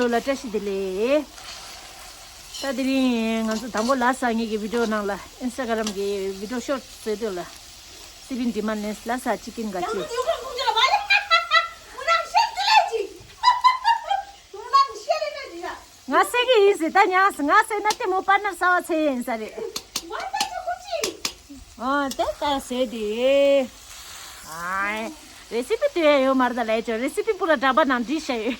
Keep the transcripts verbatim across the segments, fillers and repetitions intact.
ལ་བཀྲ་ཤིས་བདེ་ལེགས། ད་དེ་རིང་ང་ཚོ་དང་པོ་ལ་ས་ངེད་ཀྱི་བི་ཌིའོ་ནང་ལ་ཨིན་སི་ཊ་གྷ་རམ་གྱི་བི་ཌིའོ་ཤོར་ཊི་བཟོས་དུས་ལ། སི་པིན་ཌི་མན་ཌི་ལེས་ལ་ས་ཅི་ཀིན་ག་ཅི། ང་སེ་གི་ཡིན་ཟེར་ད་ཉག་ང་སེ་ན་དེ་མོ་པར་ནར་ས་བ་ཚེ་ཡིན་ས་རེད། ཨ་དེ་ལྟར་ཟེར་དེ། ཨ་རེ་སི་པི་དུ་ཡ་ཡོད་མ་རེད་ད་ལས་ཅོ་རེ་སི་པི་པུ་ར་འདྲ་པ་ནང་བྲིས་བཞག་ཡོད།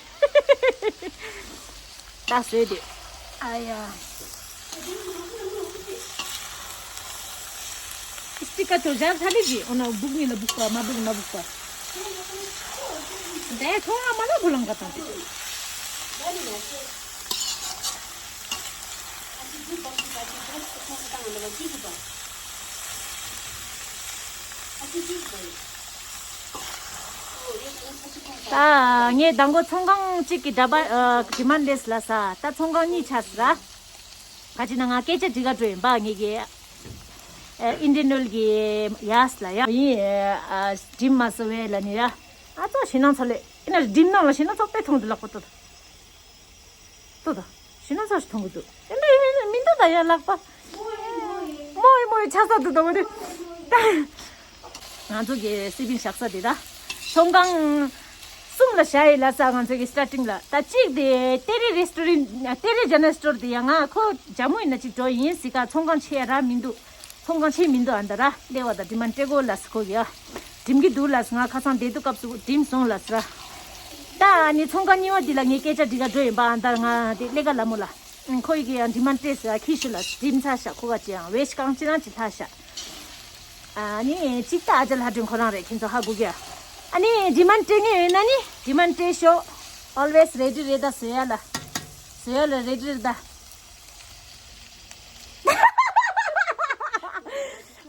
ད་ཟེར་དེ། ཨ་ཡ། སི་ཀ་ཏོ་ཇར་ཐ་ལི་ཇི་ཨོ་ན་བུག་ནི་ལ་བུག་པ་མ་བུག་མ་བུག་པ། དེ་ཐོང་ཨ་མ་ལ་བུ་ལང་ག་ཏང་དེ། ད་ངས་དང་པོ་ཚོང་ཁང་གཅིག་གི་འདྲ་པ་ཨ་ཌི་མན་ཌི་ལེས་ལ་ས་ད་ཚོང་ཁང་གཉིས་ཆགས་སི་ར། ག་ཅི་ན་ང་སྐད་ཆ་འདྲི་ག་འགྲོ་ཡིན་པ་ངེད་ཀྱི་ཨ་ཨིན་ཌི་ཡན་ནོལ་གྱི་ཡས་ལ་ཡ་ཡིན་ཨ་ཌིམ་མ་སོ་བས་ལ་ནི་ཡ་ཨ་ཙོ་ཞེ་ནང་ཚ་ལེ་ཨེ་ན་ཌིམ་ནང་ལ་ཞེ་ནང་ཚ་དཔེ་ཐོང་དུ་ལག་པ་ཏོ། ཏོ་ཏོ། ཞེ་ན་ཚ་ཞིག་མཐོང་གི་འདུག་ཨེ་འདྲ་ཡིན་ན་མི་འདུག་ད་ཡ་ལག་པ། མོ་ཡི་མོ་ཡི་ཆ་ས་འདུག་ད་འོ་དེ། ང་ཚོ་གི་སི་པིན་བཞག་ས་དེ་ད། ཚོང་ཁང་གསུམ་ལ་བཞག་ཡི་ལ་ས་ང་ཚོ་གི་སི་ཊར་ཊིང་ལ་ད་གཅིག་དེ་ཏེ་རེ་རེ་སི་ཊོ་རེན་ཏེ་རེ་ཇེ་ནལ་སི་ཊོར་དེ་ཡ་ང་ཁོ་ཇ་མོ་ཡིན་ན་གཅིག་འགྲོ་ཡིན་སི་ཀ་ཚོང་ཁང་ཆེ་ར་མི་འདུག་ཚོང་ཁང་ཆེ་མི་འདུག་ཨ་འདྲ་ར་ལེ་བ་ད་དྲི་མ་སྤྲད་གོ་ལ་སི་ཁོ་གི་ཨ། འགྲིམ་གྱི་འདུག་ལ་ང་ཁ་སང་བསྡད་དུས་སྐབས་སུ་འགྲིམ་སོང་ལ་ཟེར། ད་ཨ་ནི་ཚོང་ཁང་གཉིས་པ་འདི་ལ་ངས་སྐད་ཆ་འདྲི་ག་འགྲོ་ཡིན་པ་ཨ་ད་ང་དེ་ཀླད་ཀ་ལ་མོ་ལ། ཁོ་ཡི་གི་ཡང་འགྲིམ་མ་སྤྲད་ཟེར་ཁྱི་ཤུ་ལ་འགྲིམ་ཚ་ཤ་ཁོ་ག་ཅི་ཡང་ཝེ་ཤི་གང་ཅི་རང་ཅི་ལྷ་ཤ། ཨ་ནི་གཅིག་ད་ཨ་ཅག་ལྷ་སྒྲོན་ཁོ་རང་རེད་ཁྱེད་ཚོ་ཧ་གོ་གི་ཨ་ནི་འགྲིམ་མ་སྤྲད་ངེས་ཡོད་ན་ནི་འགྲིམ་མ་སྤྲད་ཤོག Always ready རེད་ད་བཟོ་ཡ་ལ། བཟོ་ཡ་ལ་རེ་ཌི་རེད་ད།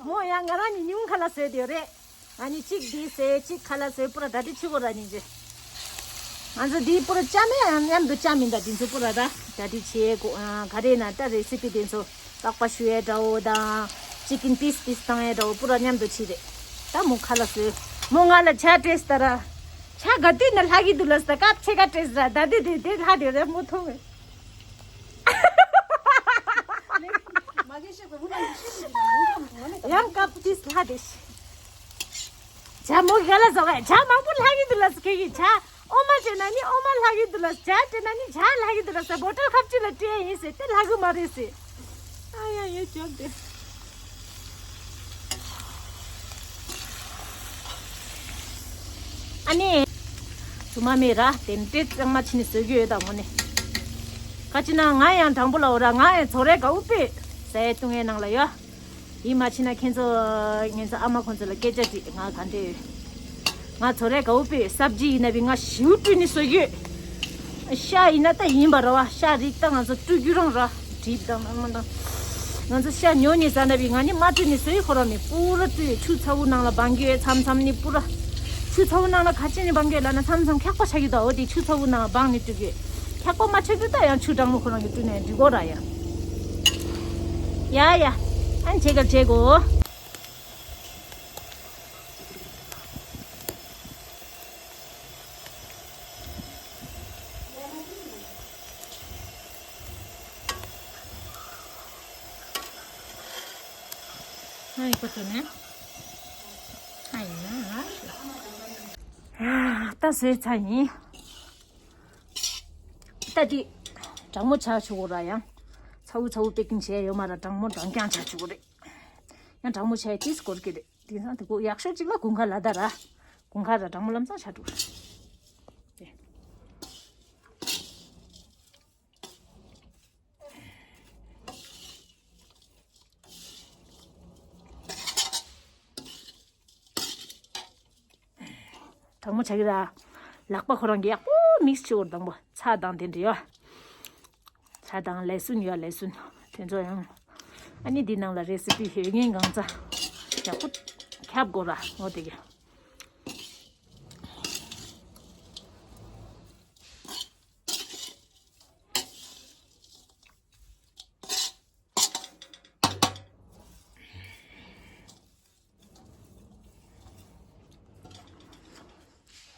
མོ་ཡང་ང་རང་ཉིན་ཉུང་ཁ་ལ་བཟོས་དེ་རེད། ཨ་ནི་གཅིག་འདི་བཟོས་གཅིག་ཁ་ལ་བཟོས་པུ་ར་གྲ་སྒྲིག་བྱེད་དགོས་ར་ཉིན་རེ། ང་ཚོ་འདི་པུ་ར་ཅ་མེད་ཡང་མཉམ་དུ་ཅ་མིན་ད་འདི་ཚོ་པུ་ར་ད་གྲ་སྒྲིག་བྱེད་དགོས་ཨ་ག་རེ་ན་ད་རེ་སི་པི་དེ་ཚོ་པགས་པ་བཤུ་ཡས་འདྲ་བོ་དང་ཅི་ཀིན་པིས་པིས་བཏང་ཡས་འདྲ་བོ་པུ་ར་མཉམ་དུ་བྱེད་རེད། ད་མོ་ཁ་ལ་བཟོས་མོ་ང་ལ་ཇ་སྤྲད་ད་ར། ཇ་ག་དུས་ན་ལྷག་གི་འདུག་ལ་ས་ད་སྐབས་ཕྱེད་ཀ་སྤྲད་ད་ད་དུས་དེ་དེ་ལྷག་དེ་རེད་མོ་མཐོང་བས། ཡང་སྐབས་དེ་ལྷག་དེ་ཤི། ཇ་མོ་ག་ལ་ཟ་བས་ཇ་མང་པོ་ལྷག་གི་འདུག་ལ་ས་ཁེ་གི་ཇ་ཨོ་མ་སྤྲད་ན་ནི་ཨོ་མ་ལྷག་གི་འདུག་ལ་ཇ་སྤྲད་ན་ནི་ཇ་ལྷག་གི་འདུག་ལ་ས་བོ་ཊལ་ཁབ་གཅིག་ལ་སྤྲད་ཡིན་ཟེར་དེ་ལྷག་གི་མ་རེད་ཟེར། ཨ་ཡ་ཡ་ཅོག་དེ། ཨ་ནི། རྫུན་མ་མེད་ར་དེ་འདྲའི་གཙང་མ་ཕྱི་ནས་བཟོ་རྒྱུ་ཡོད་དམ་ངོ་ནས། ག་ཅི་ན་ང་ཡང་དྲང་པོ་ལ་འོ་ར་ང་ཡང་ཚོ་རའི་དགའ་བོ་དཔེ་ཟས་བཏུང་ཡས་ནང་ལ་ཡོད། ཡིད་མ་ཆེས་ན་ཁྱེད་ཚོ་ངེད་ཚོ་ཨ་མ་ཁོང་ཚོ་ལ་སྐད་ཆ་དྲིས་ང་ག་འདྲས་ཡོད། ང་ཚོ་རའི་དགའ་བོ་དཔེ་སབ་ཇི་ཡིན་ན་བི་ང་ཞིའུ་བཀྲུས་ནས་བཟོ་རྒྱུ། ཤ་ཡིན་ན་ད་ཡིན་པ་ར་བ་ཤ་རིགས་ད་ང་ཚོ་བཀྲུ་རྒྱུ་རང་ར་གྲིབ་དང་ནང་མ་དང་། ང་ཚོ་ཤ་ཉོ་ནི་ཟ་ན་བི་ང་ནི་མ་བཀྲུ་ནི་བཟོ་ཡི་ཁོ་རང་ནི་པུ་ར་བཀྲུ་ཡི་ཆུ་ཚ་བོ་ནང་ལ་སྦང་གི་ཡོད་མཚམས་མཚམས་ནི་པུ་ར། ཆུ་ཚ་བོ་ནང་ལ་ག་ཅི་ནི་སྦང་གི་ཡོད་ལ་ན་མཚམས་མཚམས་འཁྱག་པ་ཆགས་ཀྱི་འདུག་འོ་དེ་ཆུ་ཚ་བོ་ནང་སྦང་ནི་བཀྲུ་གི་ཡོད། འཁྱག་པ་མ་ཆགས་རྒྱུ་ད་ཡང་ཆུ་གྲང་མོ་ཁོ་རང་གི་བཀྲུ་ནས་འགྲིག་གོ་ར་ཡ། ཡ་ཡ། ཨན་བྱེད་གར་བྱེད་གོ། ང་ཡི་ཁོ་ཚོ་ནས་ང་ཡིན་ན་ང་ད་བཟོས་ཚར་ཡིན། ད་དེ་གྲང་མོ་ཆགས་ཆོག་གོ་ར་ཡང་། ཚ་བོ་ཚ་བོ་པེ་ཀིང་བྱས་ཡོད་མ་ར་གྲང་མོ་གྲང་རྐྱང་ཆགས་ཆོག་གོ་རེད། ཡང་གྲང་མོ་བྱས་ཏིས་སྐོར་གི་རེད། དེང་སང་དེ་གོ་ཡག་ཤོས་གཅིག་ལ་དགུན་ཁ་ལ་ད་ར། དགུན་ཁ་ར་གྲང་མོ་ལམ་སང་ཆ་འགྲོ། དེ། གྲང་མོ་ཆགས་ཀྱི་ར། ལག་པ་ཁོ་རང་གི་ཡག་པོ་མིག་སི་བྱེད་འོར་དང་པོ་ཚྭ་དང་དེ་འདྲ་ཡོད། ཚྭ་དང་ལེ་སུན་ཡོད་ལེ་སུན། དེ་ཚོ་ཡང་། ཨ་ནི་འདི་ནང་ལ་རེ་སི་པི་ཡོད་ངེས་གང་ཚ། ཡག་པོ་ཁྱབ་དགོས་ར་འོ་དེ་གི།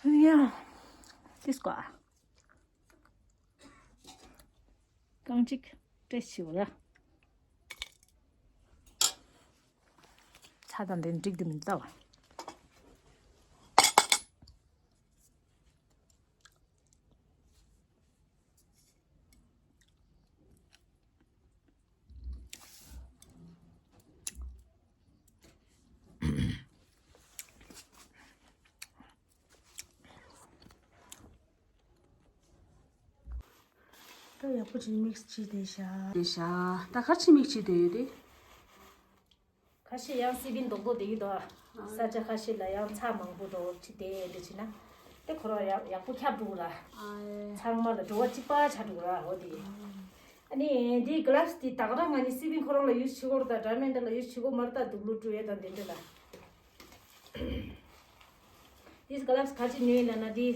ཡ། དེ་སྐོར། རྐང་གཅིག་སྤྲད་ཞིག་ར། ཆ་དང་དེ་འགྲིག་དེ་མི་འདུག་ད། ད་ཡག་པོ་ཅིག་མིག་སི་བྱས་བསྡད་ཤག་བསྡད་ཤག་ད་ག་རེ་བྱས་མིག་སི་བྱས་བསྡད་ཡོད་དེ། ཁ་ཤས་ཡང་སི་པིན་རྡོག་རྡོག་བསྡད་ཀྱི་འདུག་ཨ། ས་ཆ་ཁ་ཤས་ལ་ཡང་ཚྭ་མང་པོ་འགྲོ་ཅིག་བསྡད་ཡོད་འདི་བྱས་ན། དེ་ཁོ་རང་ཡག་ཡག་པོ་ཁྱབ་འགྲོ་གི་ར། ཨ། ཚང་མ་ལ་འགྲོ་བ་གཅིག་པ་ཆགས་འགྲོ་གི་ར་འོ་དེ། ཨ་ནི་འདིའི་གི་ལབ་སི་དེ་ད་ག་རང་ང་ནི་སི་པིན་ཁོ་རང་ལ་ཡུ་སི་བྱེད་ཀྱི་ཡོད་རེད་ད། ཌའི་མོན་ཌི་ལ་ཡུ་སི་བྱེད་ཀྱི་ཡོད་མ་རེད་ད། དུག་ལོག་བཀྲུ་ཡས་དང་དེ་འདྲ་ལ། དེས་གི་ལབ་སི་ག་ཅི་ཉོས་ཡིན་ལབ་ན་དེ།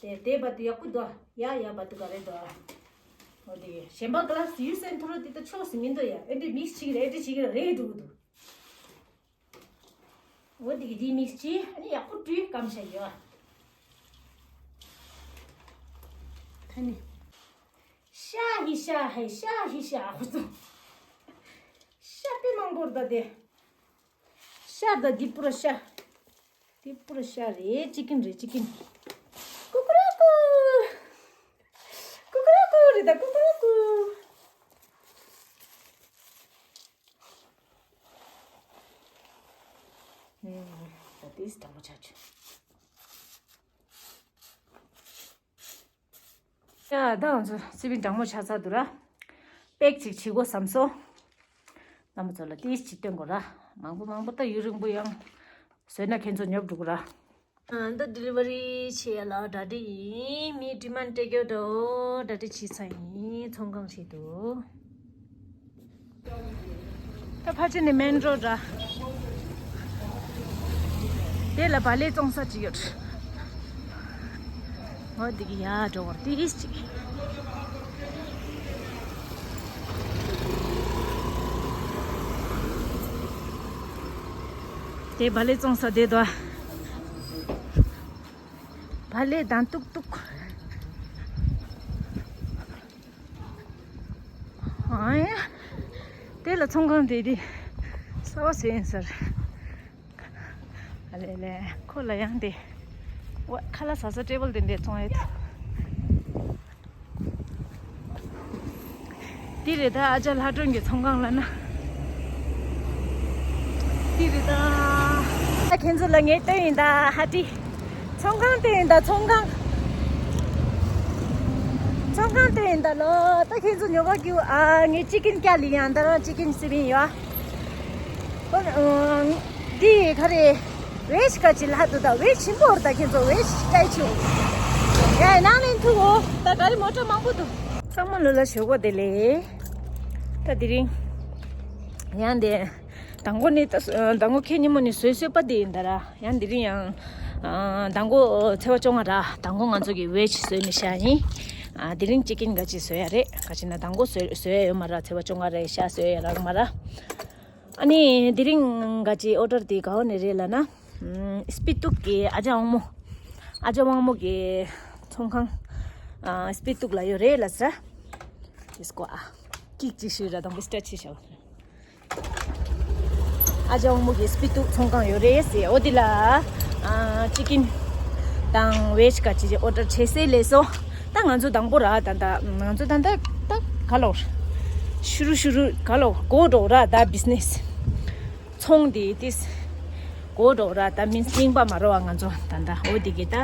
དེ་དེ་བར་དུ་ཡག་པོ་འདུག་ཡ་ཡ་བར་དུ་ག་རེ་འདུག་འོ་དེ། གཞན་པ་གི་ལབ་སི་ཡུ་སི་ཨེན་ཐུ་རོ་དེ་ད་ཆོག་སི་མི་འདུག་ཡ། ཨེ་འདྲ་མིག་སི་བྱེད་ཀྱི་རེད། ཨེ་འདྲ་བྱེད་ཀྱི་རེད་འགྲོ་གི་འདུག་འོ་དེ་གི་དེ་མིག་སི་བྱས་ཨ་ནི་ཡག་པོ་བཀྲུས་སྐམ་བྱས་ཡོད། ད་ནི། ཤ་ཧི་ཤ་ཧེ་ཤ་ཧི་ཤ་ཧུ་ཙུ། ཤ་དཔེ་མང་པོ་རེད་ད་དེ། ཤ་ད་འདི་པུ་ར་ཤ། འདི་པུ་ར་ཤ་རེད། ཅི་ཀིན་རེད། ཅི་ཀིན། ཀུ་ཀུ་རུ་ཀུ། ཀུ་ཀུ་རུ་ཀུ་རེད་ད། ཀུ་ཀུ་རུ་ཀུ། ཨུམ། ད་དེས་དྲང་པོ་ཆགས་བྱུང་། ཡ། ད་ང་ཚོ་སི་པིན་གྲང་མོ་ཆགས་ཚར་འདུག་ར། པེག་ཅིག་བྱེད་དགོས་བསམ་སོང་། རྣམ་པ་ཚོ་ལ་ཏིས་ཅིག་སྟོན་དགོས་ར། མང་པོ་མང་པོ་ད་ཡུན་རིང་པོ་ཡང་བཟོས་ན་ཁྱེད་ཚོ་ཉོབ་འགྲོ་གི་ར། ཨ། ད་ཌི་ལི་ཝ་རི་བྱེད་ཡ་ལ་གྲ་སྒྲིག་ཡིན། མིའི་ཌི་མན་ཌི་སྤྲད་རྒྱུ་འདྲ་བོ་གྲ་སྒྲིག་བྱས་ཚར་ཡིན། ཚོང་ཁང་བྱེད་འདུག་ད་ཕལ་ཆེར་ནི་མེན་རོ་ཌི་ར། དེ་ལ་བག་ལེབ་བཙོང་ས་ཅིག་ཡོད། འོ་འདི་གི་ཡར་འགྲོ་བར་ཏིས་ཅིག་དེ་བག་ལེབ་བཙོང་ས་དེ་དོ། བག་ལེབ་དང་ཏུག་ཏུག་ཨ་ཡ། དེ་ལ་ཚོང་ཁང་དེ་དེ་གསར་པ་བཟོས་ཡིན་ཟེར། ཨ་ལེ་ལེ། ཁོ་ལ་ཡང་དེ། ཝ། ཁ་ལག་ཟ་ས་ཊེ་བལ་དེ་འདྲས་བཙོང་ཡོད། འདི་རེད་ད་ཨ་ཅག་ལྷ་སྒྲོན་གྱི་ཚོང་ཁང་ལབ་ན། འདི་རེད་ད། ད་ཁྱེད་ཚོ་ལ་ངས་སྟོན་ཡིན་ད་ཧ་ཏི། ཚོང་ཁང་སྟོན་ཡིན་ད་ཚོང་ཁང་། ཚོང་ཁང་སྟོན་ཡིན་ད་ལོ། ད་ཁྱེད་ཚོ་ཉོ་ག་རྒྱུ་ཨ། ངས་ཅི་ཀིན་སྐྱ་ལི་ཡང་ད་རང་ཅི་ཀིན་སི་པིན་ཡོད་ཨ། འདི་ག་རེ། ཝེཇ་ག་ཅི་ལབ་འདུག་ད་ཝེཇ་ཆེན་པོ་རེད་ད་ཁྱེད་ཚོ། ཝེཇ་སྐད་ཆུ། ཡ་ནང་ལེན་ཐུག་འོ། ད་ག་རེ་མོ་ཊ་མང་པོ་འདུག་ཚང་མ་ལོ་ལ་ཞོགས་པ་བདེ་ལེགས། ད་དེ་རིང་། ཡང་དེ། མདང་དགོང་ནི་ད་མདང་དགོང་ཁེ་ཉིན་མོ་ནི་བཟོས་བཟོས་པ་དེ་ཡིན་ད་ར། ཡང་དེ་རིང་ཡང་། མདང་དགོང་ཚེས་པ་བཅོ་ལྔ་ར། མདང་དགོང་ང་ཚོ་གི་ཝེཇ་བཟོས་ནས་བཞག་ཡིན། དེ་རིང་ཅི་ཀིན་ག་ཅི་བཟོས་ཡ་རེད། ག་ཅི་ན་མདང་དགོང་བཟོས་བཟོས་ཡ་ཡོད་མ་ར། ཚེས་པ་བཅོ་ལྔ་རེད་ཤག་བཟོས་ཡ་རག་མ་ར། ཨ་ནི་དེ་རིང་ག་ཅི་ཨོ་ཌར་དེ་ག་བ་ནས་རེད་ལབ་ན། ཨམ། སྤི་ཏུག་གི་ཨ་ཅག་དབང་མོ། ཨ་ཅག་དབང་མོ་གི་ཚོང་ཁང་། ཨ། སྤི་ཏུག་ལ་ཡོད་རེད་ལབ་ས། དེ་སྐོར་ཨ། ཀིག་ཅིག་ཞུས་ར་དང་པོ་སི་ཊར་ཊི་བྱས་བཞག་ཨ་ཅག་དབང་མོ་གི་སྤི་ཏུག་ཚོང་ཁང་ཡོད་རེད་ཟེར། འོ་དེ་ལ། ཨ། ཅི་ཀིན་དང་ཝེཇ་ག་ཅི་ཅི་ཨོ་ཌར་བྱས་སེ་ལས་སོ། ད་ང་ཚོ་དང་པོ་ར་ད་ད་ང་ཚོ་ད་ད་ད་ག་ལོ། ཤུ་རུ་ཤུ་རུ་ག་ལོ་གོ་འགྲོ་ར་ད་བི་ཛི་ནེ་སི། ཚོང་དེ་ཏིས་གོ་འགྲོ་ར་ད་མིན་རྙིང་པ་མ་རོ་བ་ང་ཚོ་ད་ད་འོ་དེ་གི་ད་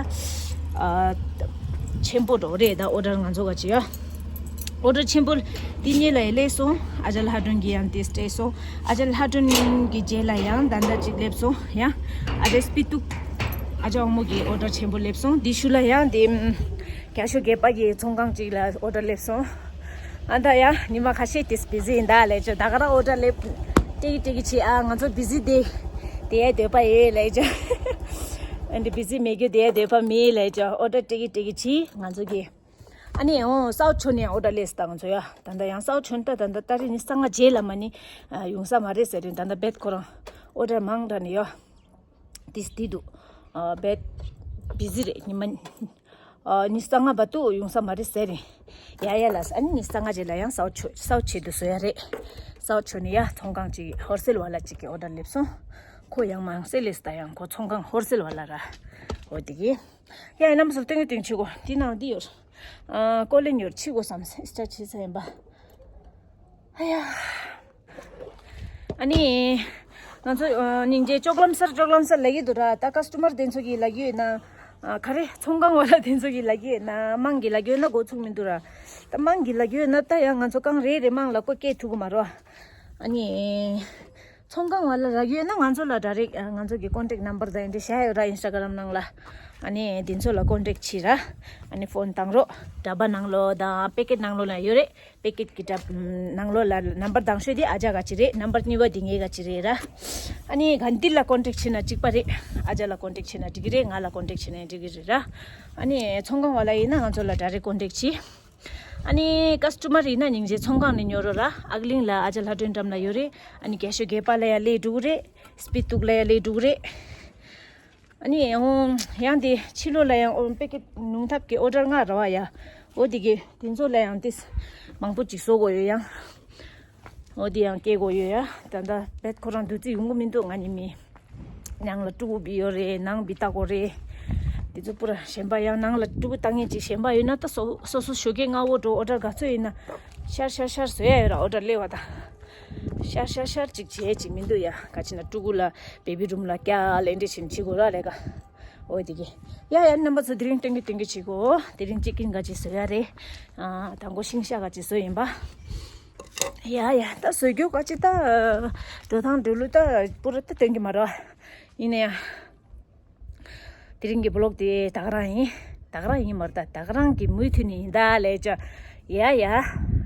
ཨ་ཆེན་པོ་འགྲོ་རེད། ད་ཨོ་ཌར་ང་ཚོ་ག་ཅི་ཡ་ཨོ་ཌར་ཆེན་པོ་དེ་གཉིས་ལ་ཡི་ལས་སོང་། ཨ་ཅག་ལྷ་སྒྲོན་གྱི་ཡང་ཏིས་སྤྲད་སོང་། ཨ་ཅག་ལྷ་སྒྲོན་གྱི་རྗེས་ལ་ཡང་ད་ད་ཅིག་སླེབས་སོང་ཡ། ཨ་ཅག་སྤི་ཏུག་ཨ་ཅག་དབང་མོ་གི་ཨོ་ཌར་ཆེན་པོ་སླེབས་སོང་། དེ་ཤུ་ལ་ཡང་དེ། རྒྱ་ཤོ་རྒྱལ་པ་གི་ཚོང་ཁང་གཅིག་ལ་ཨོ་ཌར་སླེབས་སོང་། ཨ་ད་ཡ་ཉི་མ་ཁ་ཤས་དེ་བི་ཟི་ཡིན་ད་ལས་ཅོ། ད་ག་རང་ཨོ་ཌར་སླེབས་ཏིག་ཏིག་བྱེད་ཨ། ང་ཚོ་བི་ཟི་དེ་དེ་ཡ་འདོད་པ་ཡོད་ལས་ཅོ། ཨ་འདི་བི་ཟི་མེད་རྒྱུ་དེ་ཡ་འདོད་པ་མེད་ལས་ཅོ། ཨོ་ཌར་ཏིག་ཏིག་བྱེད་ང་ཚོ་གི། ཨ་ནི་འོ་སའུ་ཐི་ཆོན་ནས་ཨོ་ཌར་སླེབས་ད་ང་ཚོ་ཡ། ད་ད་ཡང་སའུ་ཐི་ཆོན་ད་ད་ད་ད་རེས་ནི་ས་ང་རྗེས་ལ་མ་ནི་ཡོང་ས་མ་རེད་ཟེར་རེད། ད་ད་བེད་ཁོ་རང་ཨོ་ཌར་མང་དྲགས་ནི་ཡ། དེ་དེ་འདུག་ཨ་བེད་བི་ཟི་རེད་ཉི་མ། ཨ་ཉི་ཤུ་རྩ་ལྔ་བར་དུ་ཡོང་ས་མ་རེད་ཟེར་རེད། ཡ་ཡ་ལགས། ཨ་ནི་ཉི་ཤུ་རྩ་ལྔ་རྗེས་ལ་ཡང་སའུ་ཆོ་སའུ་ཆེད་དུ་བཟོ་ཡ་རེད། སའུ་ཆོ་ནི་ཡ་ཚོང་ཁང་ཅིག་ཧོལ་སེལ་བ་ལ་ཅིག་གི་ཨོ་ཌར་སླེབས་སོང་། ཁོ་ཡང་མང་སེ་ལེས་ད་ཡང་ཁོ་ཚོང་ཁང་ཧོལ་སེལ་བ་ལ་ར། འོ་དེ་གི། ཡ་ཡ་རྣམ་པ་ཚོ་སྟོན་གི་སྟོན་གི་བྱེད་གོ། དེ་ནང་འདི་ཡོད། ཨ་ཀོ་ལེན་ཡོད་ཕྱི་གོ་བསམ་སེ་སི་ཊར་བྱེད་ས་ཡིན་པ། ཨ་ཡ། ཨ་ནི། ང་ཚོ་ཨ་སྙིང་རྗེ་ཅོག་ལམ་སར་ཅོག་ལམ་སར་ལབ་ཀྱི་འདུག་ར། ད་ཀ་སི་ཊོ་མར་དེ་ཚོ་གིས་ལབ་ཀྱི་ཡོད་ན། ཨ་ག་རེ་ཚོང་ཁང་བ་ལ་དེ་ཚོ་གིས་ལབ་ཀྱི་ཡོད་ན་དམངས་ཀྱིས་ལབ་ཀྱི་ཡོད་ན་འགོ་ཚུགས་མི་འདུག་ར། ད་དམངས་ཀྱིས་ལབ་ཀྱི་ཡོད་ན་ད་ཡང་ང་ཚོ་རྐང་རེ་རེ་དམངས་ལ་ཁོ་སྐད་ཐུག་གི་མ་རེད། ཨ་ནི། ཚོང་ཁང་བ་ལ་ལབ་ཀྱི་ཡོད་ན་ང་ཚོ་ལ་ཌའི་རེག་ང་ཚོ་གི་ཀོན་ཊེག་ནམ་བར་དང་འདི་འདྲ་བཞག་ཡོད་ར། ཨིན་སི་ཊ་གྷ་རམ་ནང་ལ། ཨ་ནི་དེ་ཚོ་ལ་ཀོན་ཊེག་བྱེད་ར། ཨ་ནི་ཕོན་བཏང་རོགས། འདྲ་པར་ནང་ལོགས་དང་པེ་ཀེཊ་ནང་ལོགས་ལ་ཡོད་རེད། པེ་ཀེཊ་ཀྱི་འདྲ་ནང་ལོགས་ལ་ནམ་བར་དང་ཤོས་དེ་ཨ་ཅག་ག་ཅིག་རེད། ནམ་བར་གཉིས་པ་དེ་ངའི་ག་ཅིག་རེད་ར། ཨ་ནི་ག་འདི་ལ་ཀོན་ཊེག་བྱེད་ན་གཅིག་པ་རེད། ཨ་ཅག་ལ་ཀོན་ཊེག་བྱེད་ན་འགྲིག་གི་རེད། ང་ལ་ཀོན་ཊེག་བྱེད་ན་འགྲིག་གི་རེད་ར། ཨ་ནི་ཚོང་ཁང་བ་ལ་ཡིན་ན་ང་ཚོ་ལ་ཌའི་རེག་ཀོན་ཊེག་བྱེད། ཨ་ནི་ཀ་སི་ཊོ་མར་ཡིན་ན་སྙིང་རྗེ་ཚོང་ཁང་ནས་ཉོ་རོགས་ར། ཨག་གླིང་ལ་ཨ་ཅག་ལྷ་སྒྲོན་འགྲམ་ལ་ཡོད་རེད། ཨ་ནི་རྒྱ་ཤོད་སྒལ་པ་ལ་ཡ་སླེབས་འགྲོ་གི་རེད། སྤི་ཏུག་ལ་ཡ་སླེབས་འགྲོ་གི་རེད། ཨ་ནི་ཡང་ཡང་དེ་ཕྱི་ལོགས་ལ་ཡང་ཨོ་པེ་ཀེཊ་ནུང་ཐབ་ཀྱི་ཨོ་ཌར་ལྔ་རེད་བ་ཡ། འོ་དེ་གི་དེ་ཚོ་ལ་ཡང་ཏིས་མང་པོ་ཅིག་བཟོ་དགོས་ཡོད་ཡང་། འོ་དེ་ཡང་སྐྱེལ་དགོས་ཡོད་ཡ། ད་ལྟ་བེད་ཁོ་རང་བདུད་རྩི་ཡོང་གི་མི་འདུག་ང་ནི་མི། ནང་ལ་ཕྲུ་གུ་བི་ཡོད་རེད། ནང་བི་ལྟ་དགོས་རེད། དེ་ཚོ་པུ་ར་གཞན་པ་ཡང་ནང་ལ་ཕྲུ་གུ་ལྟ་མཁན་ཅིག་གཞན་པ་ཡོད་ན་ད་སོ་སོ་སོ་ཞོགས་ཀས་སྔ་བོ་འགྲོ། ཨོ་ཌར་ག་ཚོད་ཡིན་ན་ཤར་ཤར་ཤར་བཟོ་ཡ་ཡོད་ར། ཨོ་ཌར་སླེབས་པ་དང་ཤར་ཤར་ཤར་ཅིག་བྱེད་ཅིག་མི་འདུག་ཡ། ག་ཅི་ན་ཕྲུ་གུ་ལ་བེ་བི་རུམ་ལ་བསྐྱལ་ལེ་འདྲ་བྱེད་ནི་བྱེད་དགོས་ར་ལས་ཀ། འོ་དེ་གི། ཡ་ཡ་རྣམ་པ་ཚོ་དེ་རིང་སྟོན་གི་སྟོན་གི་བྱེད་གོ། དེ་རིང་ཅི་ཀིན་ག་ཅི་བཟོ་ཡ་རེད། ཨ་དང་པོ་ཤིང་ཤ་ག་ཅི་བཟོ་ཡིན་པ། ཡ་ཡ་ད་བཟོ་རྒྱུ་ག་ཅི་ད། འགྲོ་སྟངས་འགྲོ་ལུགས་ད་པུ་ར་ད་སྟོན་གི་མ་རེད། ཡིན་ན་ཡང་། དེ་རིང་གི་བི་ལོག་དེ་ད་ག་རང་ཡིན། ད་ག་རང་ཡིན་མ་རེད་ད། ད་ག་རང་གི་མུ་མཐུད་ནས་ཡིན་ད་ལས་ཅོ། ཡ་ཡ། ཨ་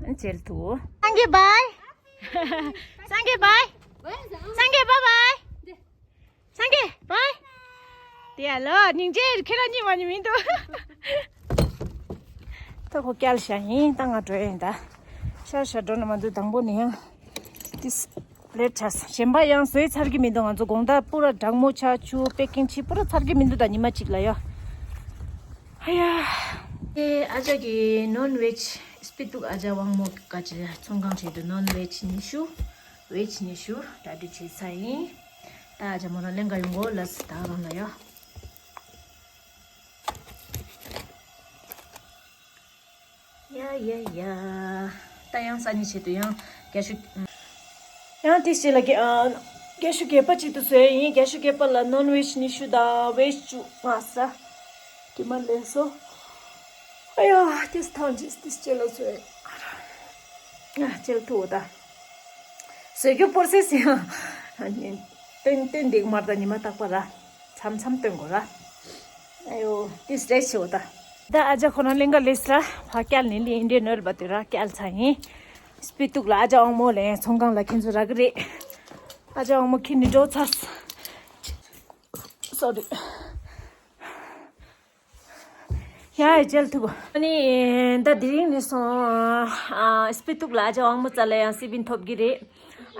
ནི་མཇལ་ཐུག་སངས་རྒྱས་བྷའི། སངས་རྒྱས་བྷའི་བྷའི། སངས་རྒྱས་བྷའི་བྷའི། སངས་རྒྱས་བྷའི། དེ་ཡ་ལོ་སྙིང་རྗེ་ཁྱེད་རང་གཉིས་མ་ཉིད་མི་འདུག་ད་ཁོ་བསྐྱལ་བཞག་ཡིན། ད་ང་འགྲོ་ཡིན་ད། ཤར་ཤར་འགྲོ་ན་མ་འདུག་དང་པོ་ནས་ཡང་། ཏིས་ལེཊ་ཆགས། གཞན་པ་ཡང་བཟོས་ཚར་གི་མི་འདུག་ང་ཚོ་དགོང་དག་པུ་ར་གྲང་མོ་ཆགས་ཆུ་པེ་ཀིང་བྱས་པུ་ར་ཚར་གི་མི་འདུག་ད་ཉི་མ་གཅིག་ལ་ཡ། ཨ་ཡ། ཨེ་ཨ་ཅག་གི་ནོན་ཝེཇ་སྤི་ཏུག་ཨ་ཅག་དབང་མོ་ག་ཅི་ཚོང་ཁང་བྱེད་དུ་ནོན་ཝེཇ་ཉི་ཤུ། ཝེཇ་ཉི་ཤུ་གྲ་སྒྲིག་བྱས་ཚར་ཡིན། ད་ཨ་ཅག་མོ་རང་ལེན་ག་ཡོང་གོ་ལ་སི་ད་རང་ལ་ཡ། ཡ་ཡ་ཡ། ད་ཡང་ས་ཉིན་ཆེད་དུ་ཡང་རྒྱ་ཤུ། ཡང་དེ་རྗེས་ལ་རྒྱ་ཨ་རྒྱ་ཤུ་གད་པ་གཅིག་ཏུ་བཟོས་ཡིན། རྒྱ་ཤུ་གད་པ་ལ་ནོན་ཝེཇ་ཉི་ཤུ་དང་ཝེཇ་བཅུ་ལྔ་ས། དེ་མ་ལས་སོ། ཨ་ཡ་དེ་ཐང་ཅིག་དེ་རྗེས་ལ་བཟོས། ཨ་ར། ཨ་རྗེས་ལ་ཐུག་ད། བཟོ་རྒྱུ་པོར་སེ་སི་ཡང་། སྟོན་སྟོན་འདེགས་མར་ད་ཉི་མ་རྟག་པ་ར། མཚམས་མཚམས་སྟོན་དགོས་ར། ཨ་ཡོ་ཏིས་རེ་ཆེ་བོ་ད། ད་ཨ་ཅག་ཁོ་རང་ལེན་ག་ལེས་ར་ཕ་བསྐྱལ་ནི་ལི་ཨིན་ཌི་ཡན་ཨོའིལ་བ་དུ་ར་བསྐྱལ་ཚ་ཡིན། སྤི་ཏུག་ལ་ཨ་ཅག་དབང་མོ་ལེན་ཚོང་ཁང་ལ་ཁྱེད་ཚོ་རག་གི་རེད། ཨ་ཅག་དབང་མོ་ཁྱེད་ནི་འགྲོ་ཚར། སོ་རི། ཡ་ཡ་མཇལ་ཐུབ། ཨ་ནི་ད་དེ་རིང་ནས་སོང་ཨ་སྤི་ཏུག་ལ་ཨ་ཅག་དབང་མོ་རྩ་ལ་ཡང་སི་བིན་ཐོབ་ཀྱི་རེད།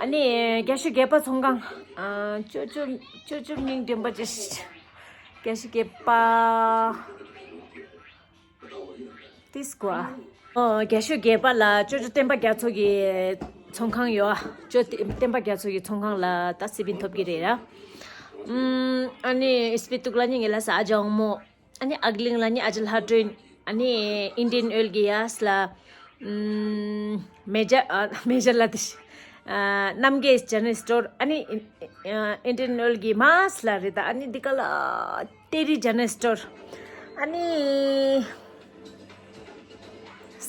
ཨ་ནི་རྒྱ་ཤུ་གད་པ་ཚོང་ཁང་ཨ་ཅོ་ཅོ་ཅོ་ཅོ་མིང་དྲན་པ་ཅི། རྒྱ་ཤུ་གད་པ་ཏིས་ཀོ་ཨ། ཨོ་རྒྱ་ཤུ་གད་པ་ལ་ཅོ་ཅོ་བསྟན་པ་རྒྱ་མཚོ་གི་ཚོང་ཁང་ཡོད་ཨ། ཅོ་བསྟན་པ་རྒྱ་མཚོ་གི་ཚོང་ཁང་ལ་ད་སི་བིན་ཐོབ་ཀྱི་རེད་ར། ཨམ་ཨ་ནི་སྤི་ཏུག་ལ་ནི་ངེད་ལ་ས་ཨ་ཅག་དབང་མོ། ཨ་ནི་ཨག་གླིང་ལ་ནི་ཨ་ཅག་ལྷ་སྒྲོན། ཨ་ནི་ཨིན་ཌི་ཡན་ཨོའིལ་གི་ཡ་སི་ལ། ཨམ་མེ་ཇར་ཨ་མེ་ཇར་ལ་དི་ཤི། ཨ་རྣམ་རྒྱལ་ཇེ་ནེ་རལ་སི་ཊོར། ཨ་ནི་ཨ་ཨིན་ཌི་ཡན་ཨོའིལ་གི་མ་སི་ལ་རེད་ད། ཨ་ནི་འདི་ག་ལ་ཏེ་རི་ཇེ་ནེ་རལ་སི་ཊོར། ཨ་ནི་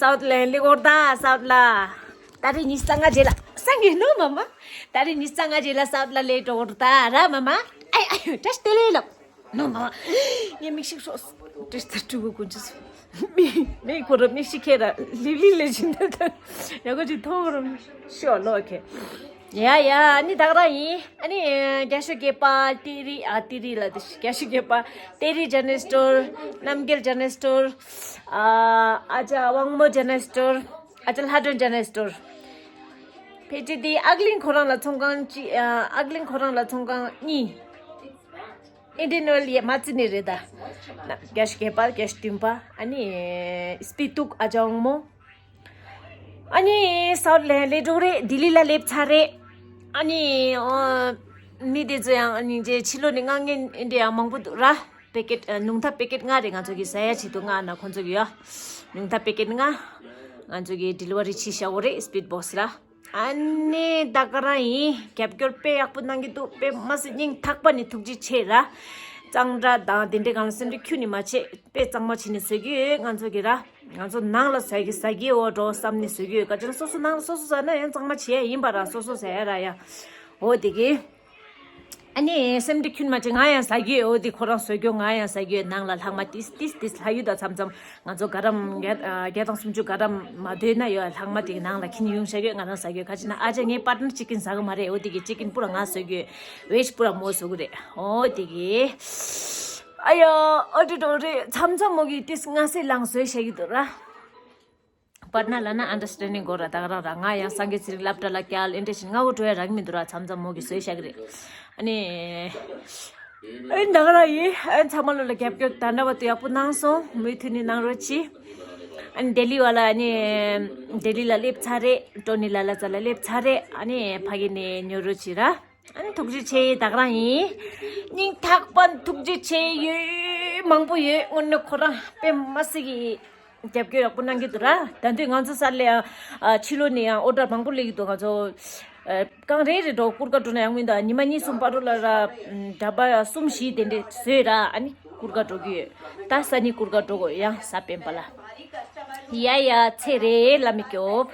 སའུཐ་ལེན་ལི་གོར་ད་སའུཐ་ལ། ད་རེས་ཉི་ཤུ་རྩ་ལྔ་རྗེས་ལ་སང་གི་ནོ་མ་མ། ད་རེས་ཉི་ཤུ་རྩ་ལྔ་རྗེས་ལ་སའུཐ་ལ་ལེ་གོར་ད་ར་མ་མ། ཨའི་ཨའི་བཀྲ་ཤིས་བདེ་ལེགས་ལབ། ནོ་ནོ། ངས་མིག་ཤེལ་ཤོག་ཏྲིས་ཏ་ཕྲུ་གུ་ཀུན་ཅི་སུ། མི་མི་ཁོ་ར་མིག་ཤེལ་ཁྱེར་ར་ལིབ་ལིབ་ལས་བཞིན་ད་ད། ཡ་གོ་ཅི་མཐོང་ར་མི་ཤོག་ལོ་ཁེ། ཡ་ཡ་ཨ་ནི་ད་ག་རང་ཡིན། ཨ་ནི་རྒྱ་ཤོད་གད་པ་ཏེ་རི་ཨ་ཏེ་རི་ལ་དེ་རྒྱ་ཤོད་གད་པ་ཏེ་རི་ཇེ་ནེ་རལ་སི་ཊོར། རྣམ་རྒྱལ་ཇེ་ནེ་རལ་སི་ཊོར། ཨ་ཨ་ཅག་དབང་མོ་ཇེ་ནེ་རལ་སི་ཊོར། ཨ་ཅག་ལྷ་སྒྲོན་ཇེ་ནེ་རལ་སི་ཊོར། ཕལ་ཆེར་དེ་ཨག་གླིང་ཁོ་རང་ལ་ཚོང་ཁང་གཅིག་ཨ་ཨག་གླིང་ཁོ་རང་ལ་ཚོང་ཁང་གཉིས། ཨིན་ཏེ་ནོལ་ཡེ་མ་ཙི་ནི་རེད་ད། བརྒྱ་ཞིག་བརྒྱད་པ་བརྒྱ་ཞིག་བདུན་པ། ཨ་ནི་སྤི་ཏུག་ཨ་ཅང་མོ། ཨ་ནི་སའུ་ཐི་ལེ་ལེ་འགྲོ་རེད། ལྡི་ལི་ལ་སླེབས་ཚར་རེད། ཨ་ནི་ཨོ། མི་དེ་ཚོ་ཡང་ཨ་ནི་རྗེས་ཕྱི་ལོགས་ནས་མངགས་མཁན་ཨིན་ཏེ་ཡང་མང་པོ་འདུག་ར། པེ་ཀེཊ་ཨ་ཉུང་མཐའ་པེ་ཀེཊ་ལྔ་རེད། ང་ཚོ་གི་ཟ་ཡ་ཆེད་དུ་ལྔ་ན་ཁོང་ཚོ་གི་ཡོད། ཉུང་མཐའ་པེ་ཀེཊ་ལྔ་ང་ཚོ་གི་ཌི་ལི་ཝ་རི་བྱས་བཞག་ཡོད་རེད། སྤི་ཌི་པོ་སི་ལ། ཨ་ནི་ད་ག་རང་ཡིན། རྒྱབ་སྐྱོར་དཔེ་ཡག་པོ་གནང་གི་འདུག་དཔེ་མ་སྲིད་སྙིང་ཐག་པ་ནས་ཐུགས་རྗེ་ཆེ་ར། གཙང་སྦྲ་དང་དེ་འདྲའི་སྒང་ལ་སེམས་ཁྲལ་ཁྱོན་ནས་མ་བྱེད། དཔེ་གཙང་མ་བྱས་ནས་བཟོ་གི་ཡོད། ང་ཚོ་གི་ར། ང་ཚོ་ནང་ལ་ཟ་གི་ཟ་གི་འོ་འགྲོ་བསམ་ནས་བཟོ་གི་ཡོད། ག་ཅི་ན་སོ་སོ་ནང་ལ་སོ་སོ་ཟ་ན་ཡང་གཙང་མ་བྱེད་ཡ་ཡིན་པ་ར། སོ་སོ་ཟ་ཡ་ར་ཡ། འོ་དེ་གི། ཨ་ནི་སེམས་ཁྲལ་ཁྱོན་མ་བྱེད། ང་ཡང་ཟ་གི་ཡོད། འོ་དེ་ཁོ་རང་བཟོ་རྒྱུ་ང་ཡང་ཟ་གི་ཡོད། ནང་ལ་ལྷག་མ་ཏིས་ཏིས་ཏིས་ལྷག་ཡོད། ད་མཚམས་མཚམས་ང་ཚོ་ག་རམ་བརྒྱ་ཨ་བརྒྱ་དང་སུམ་ཅུ་ག་རམ་མ་འདོད་ན་ཡོད། ལྷག་མ་དེ་ནང་ལ་ཁྱིན་ཡོང་བཞག་ཡོད། ང་རང་ཟ་གི་ཡོད། ག་ཅི་ན་ཨ་ཅག་ངའི་པར་ཊི་ནར་ཅི་ཀིན་ཟ་གི་མ་རེད། འོ་དེ་གི་ཅི་ཀིན་པུ་ར་ང་བཟོ་གི་ཡོད། ཝེཇ་པུ་ར་མོ་བཟོ་གི་རེད། འོ་དེ་གི། ཨ་ཡ། ཨ་ཏི་ཏོ་རེད། མཚམས་མཚམས་མོ་གི་ཏིས་ང་སེ་ལང་བཟོས་བཞག་གི་འདུག་ར། པར་ཊི་ནར་ལབ་ན་ཨན་ཌར་སི་ཊེན་ཌིང་དགོས་ར། ད་ག་རང་ར་ང་ཡང་སངས་རྒྱས་ཚེ་རིང་སློབ་གྲྭ་ལ་བསྐྱལ། ཨེ་འདྲ་བྱས་ནས་སྔ་པོ་འགྲོ་ཡ་རག་མི་འདུག་ར། མཚམས་མཚམས་མོ་གིས་བཟོས་བཞག་གི་རེད། ཨ་ནི། ཨེ་ད་ག་རང་ཡིན། ཨེ་ཚང་མ་ལོ་ལ་རྒྱབ་སྐྱོར་དང་འདྲ་བ་དེ་ཡག་པོ་གནང་སོང་། མུ་མཐུད་ནས་གནང་རོགས་གྱིས། ཨ་ནི་ལྡི་ལི་བ་ལ་ཨ་ནི་ལྡི་ལི་ལ་སླེབས་ཚར་རེད། ཀྲོ་ནི་ལ་ལ་ཙ་ལ་སླེབས་ཚར་རེད། ཨ་ནི་ཕ་གི་ནས་ཉོ་རོགས་གྱིས་ར། ཨ་ནི་ཐུགས་རྗེ་ཆེ། ད་ག་རང་ཡིན། སྙིང་ཐག་པ་ཐུགས་རྗེ་ཆེ་ཡོད། མང་པོ་ཡོད། དངོས་གནས་ཁོ་རང་དཔེ་མ་སྲིད་ཀྱི་རྒྱབ་སྐྱོར་ཡག་པོ་གནང་གི་འདུག་ར། ད་དུང་ང་ཚོ་ས་ལ་ཡང་ཨ་ཕྱི་ལོགས་ནས་ཡང་ཨོ་ཌར་མང་པོ་སླེབས་ཀྱི་འདུག་ང་ཚོ་ཨ་རྐང་རེ་རེ་འགྲོ། གུར་དཀར་འགྲོ་ན་ཡང་མི་འདུག་ཉི་མ་གཉིས་གསུམ་བར་དུ་ལ་ར་འདྲ་པ་གསུམ་བཞི་དེ་འདྲས་བཟོས་ར། ཨ་ནི་གུར་དཀར་འགྲོ་གི་ཡོད། ད་སང་ཉིན་གུར་དཀར་འགྲོ་དགོས། ཡང་གཟའ་སྤེན་པ་ལ། ཡ་ཡ། ཚེ་རེ་ལ་མི་སྐྱོབ།